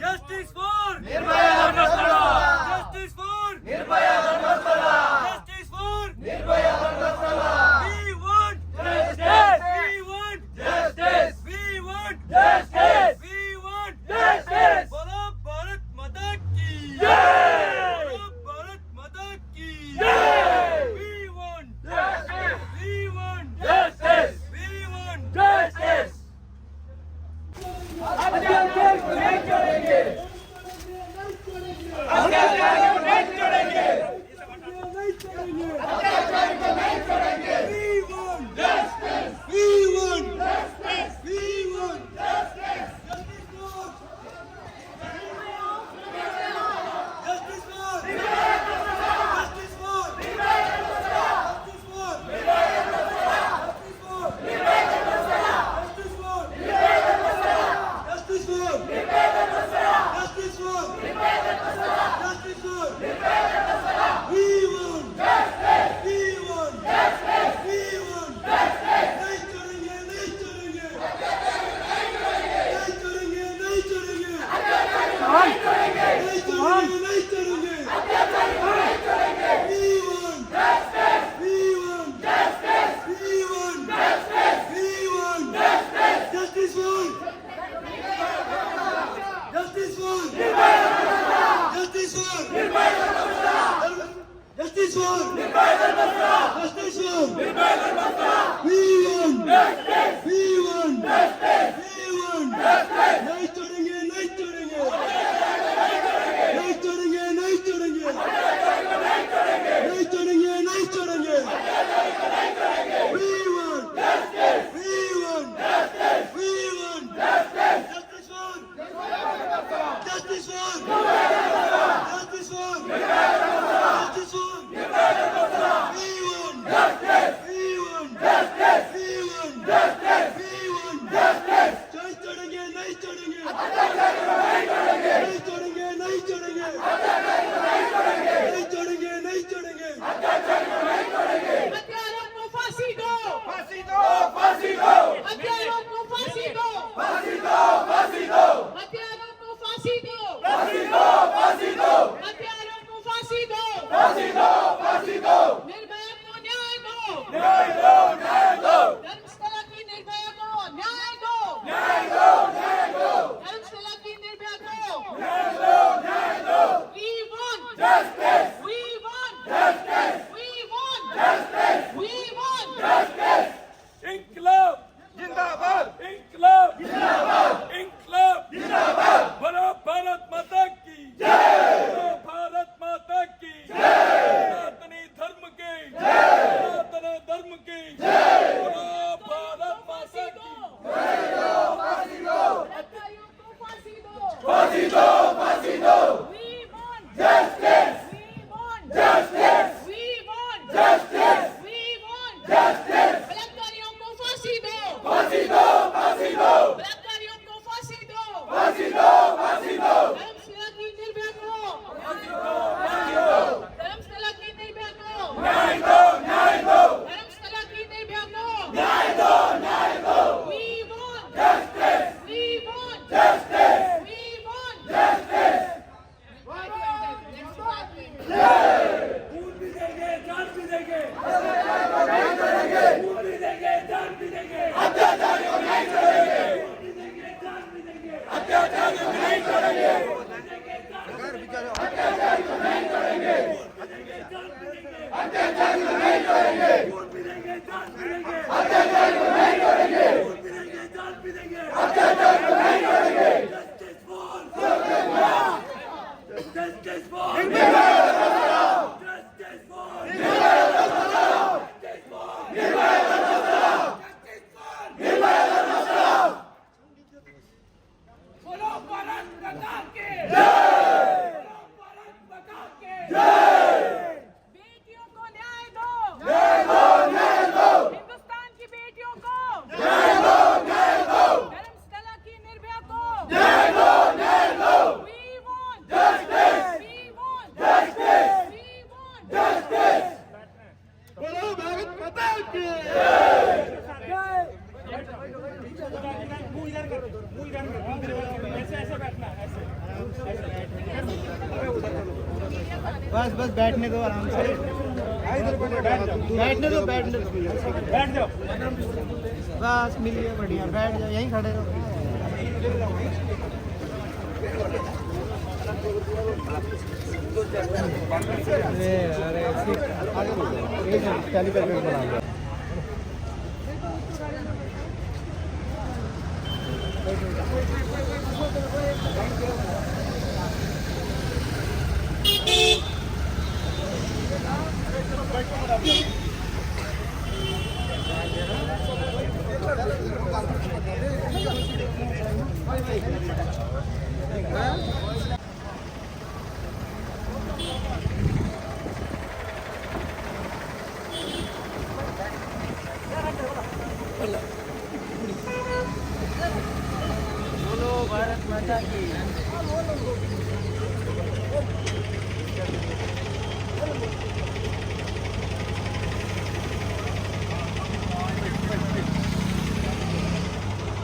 Justice for Nirbhaya Dharmasthala. Justice for Nirbhaya Dharmasthala. Justice for Nirbhaya Dharmasthala. We want justice. We want justice. We want justice. We want justice. बोलो भारत माता की जय. बोलो भारत माता की जय. We want justice. We want justice. We want justice. We want justice. We want justice. We want justice. Justice for. Justice for. Justice for. Justice for. Justice for. Justice for. Justice for. Justice for. We want justice. We want justice. We want justice. नहीं छोड़ेंगे, नहीं छोड़ेंगे, नहीं छोड़ेंगे, नहीं छोड़ेंगे, नहीं छोड़ेंगे, नहीं छोड़ेंगे। We want justice. We want justice. We want justice. We want justice. Justice for. Justice for. Justice for. Justice for. Justice for. We want justice. We want justice. We want justice. नहीं छोड़ेंगे, नहीं छोड़ेंगे, नहीं छोड़ेंगे, नहीं छोड़ेंगे, नहीं छोड़ेंगे, नहीं छोड़ेंगे। We want justice. We want justice. We want justice. Justice for. Justice for. Justice for. Justice for. We want justice. We want justice. We want justice. We want justice. नहीं छोड़ेंगे, नहीं छोड़ेंगे, नहीं छोड़ेंगे, नहीं छोड़ेंगे, नहीं छोड़ेंगे, नहीं छोड़ेंगे। हत्यारों को फांसी दो। फांसी दो, फांसी दो। हत्यारों को फांसी दो। फांसी दो, फांसी दो। हत्यारों को फांसी दो। फांसी दो, फांसी दो। हत्यारों को फांसी दो। फांसी दो, फांसी दो। निर्भया को न्याय दो। न्याय दो, न्याय दो। धर्मस्थला की निर्भया को न्याय दो। न्याय दो, न्याय दो। धर्मस्थला की निर्भया को न्याय दो, न्याय दो। We want justice. We want justice. We want justice. We want justice. इंकलाब जिंदाबाद। इंकलाब जिंदाबाद। इंकलाब जिंदाबाद। बोलो भारत माता की जय। बोलो भारत माता की जय। सनातनी धर्म के जय। सनातन धर्म की जय। बोलो भारत माता की। फांसी दो। हत्यारों को फांसी दो। फांसी दो, फांसी दो। We want justice. We want justice. We want justice. We want justice. बलात्कारियों को फांसी दो। फांसी दो, फांसी दो। बलात्कारियों को फांसी दो। फांसी दो, फांसी दो। धर्मस्थला की निर्भया को, धर्मस्थला की निर्भया को न्याय दो, न्याय दो। धर्मस्थला की निर्भया को न्याय दो, न्याय दो। We want justice. We want justice. We want justice. खून भी देंगे, जान भी देंगे, खून भी देंगे, जान भी देंगे, अत्याचारियों को नहीं छोड़ेंगे। खून भी देंगे, जान भी देंगे, अत्याचारियों को नहीं छोड़ेंगे। अत्याचारियों को नहीं छोड़ेंगे। अत्याचारियों को नहीं छोड़ेंगे। खून भी देंगे, जान भी देंगे, अत्याचारियों को नहीं छोड़ेंगे। खून भी देंगे, जान भी देंगे। अत्याचारियों को नहीं छोड़ेंगे। Justice for, justice for, justice for, justice for. बोलो भारत माता की जय। बोलो भारत माता की जय। बेटियों को न्याय दो। न्याय दो, न्याय दो। हिंदुस्तान की बेटियों को न्याय दो, न्याय दो। धर्मस्थला बस बस, बैठने दो आराम से। बैठने दो, बैठने दो। बैठ जाओ। बस, मिल गया, बढ़िया। बैठ जाओ, यहीं खड़े रहो। अरे अरे, टैली करके बना लिया। बोलो भारत माता की।